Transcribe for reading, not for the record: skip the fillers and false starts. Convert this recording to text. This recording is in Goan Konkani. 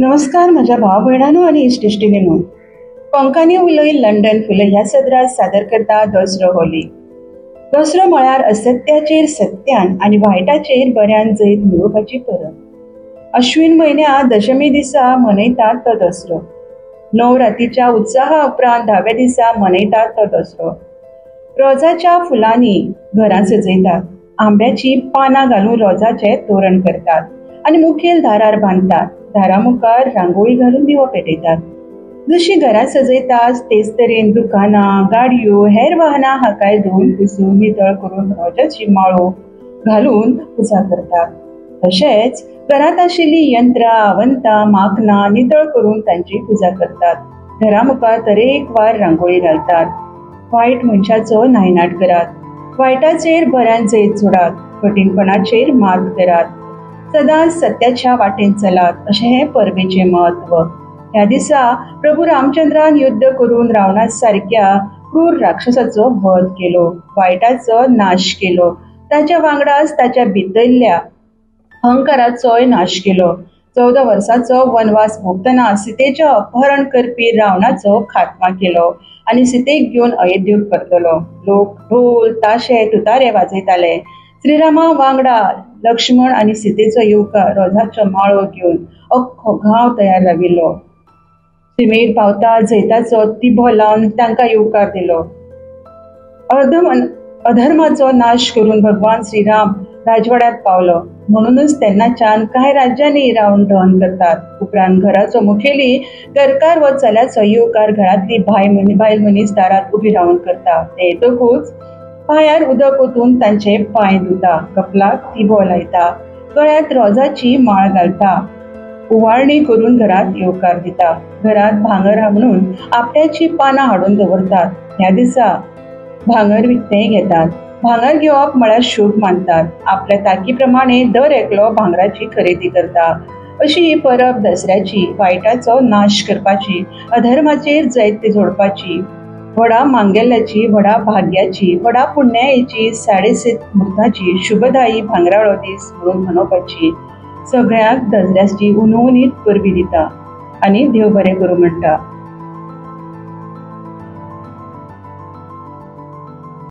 नमस्कार म्हज्या भाव भयणांनो आनी इश्ट इश्टिणींनो, कोंकणी उलय लंडन फुलय ह्या सदरात सादर करता दसरो होली. दसरो म्हळ्यार असत्याचेर सत्यान आनी वायटाचेर बऱ्यान जैत मेळोवपाची परब. अश्विन म्हयन्या दशमी दिसा मनयतात तो दसरो. 9 रातीच्या उत्साहा उपरांत 10व्या दिसा मनयतात तो दसरो. रोजाच्या फुलांनी घरां सजयतात, आंब्याची पानां घालून रोजाचें तोरण करतात आनी मुखेल दारार बांदतात. दारा मुखार रांगोळी घालून दिवो पेटयतात. जशी घरां सजयतात तेच तरेन दुकानां, गाडयो, हेर वाहनां हाकाय धुवन पुसून नितळ करून रोजाची माळो घालून पुजा करतात. तशेंच घरांत आशिल्लीं यंत्रां, आवंतां, माकनां नितळ करून तांची पुजा करतात. घरा मुखार तरेकवार रांगोळी घालतात. वायट मनशाचो नायनाट करात, वायटाचेर बऱ्यान जैत जोडात, कठीणपणाचेर मात करात, सदांच सत्याच्या वाटेन चलात अशें हें परबेचें म्हत्व. ह्या दिसा प्रभू रामचंद्रान युद्ध करून रावणा सारक्या क्रूर राक्षसाचो वध केलो, वायटाचो नाश केलो, ताच्या वांगडाच ताच्या भितरल्या अहंकाराचोय नाश केलो. 14 वर्सांचो वनवास भोगतना सीतेचें अपहरण करपी रावणाचो खात्मा केलो आनी सीतेक घेवन अयोध्येक परतलो. लोक ढोल, ताशे, तुतारे वाजयताले. श्रीरामा वांगडा लक्ष्मण आनी सीतेचो येवकार रोजाचो माळो घेवन अख्खो गांव तयार राविल्लो. शिमेर पावता जैताचो तिबो लावन तांकां येवकार दिलो. अधर्माचो नाश करून भगवान श्रीराम राजवाड्यात पावलो म्हणूनच तेन्नाच्यान कांय राज्यांनी रावण दहन करतात. उपरांत घराचो मुखेली घरकार व चल्याचो येवकार घरांतली बायल मनीस दारात उबी रावन करता. ते येतकूच पांयार उदक ओतून तांचे पांय धुता, कपलाक तिबो लायता, गळ्यांत रोजाची माळ घालता, उवाळणी करून घरांत येवकार दिता. घरांत भांगर म्हणून आपट्याची पानां हाडून दवरतात. ह्या दिसा भांगर विकतें घेतात. भांगर घेवप म्हळ्यार शुभ मानतात. आपल्या ताकी प्रमाणे दर एकलो भांगराची खरेदी करता. अशी ही परब दसऱ्याची, वायटाचो नाश करपाची, अधर्माचेर जैत जोडपाची, व्हडा मांगल्याची, व्हडा भाग्याची, व्हडा पुण्यायेची, 7.5 मुहूर्ताची शुभदायी भांगराळो दीस म्हणून मनोवपाची. सगळ्यांक दसऱ्याची उनउनीत परबी दिता आनी देव बरें करूं म्हणटा.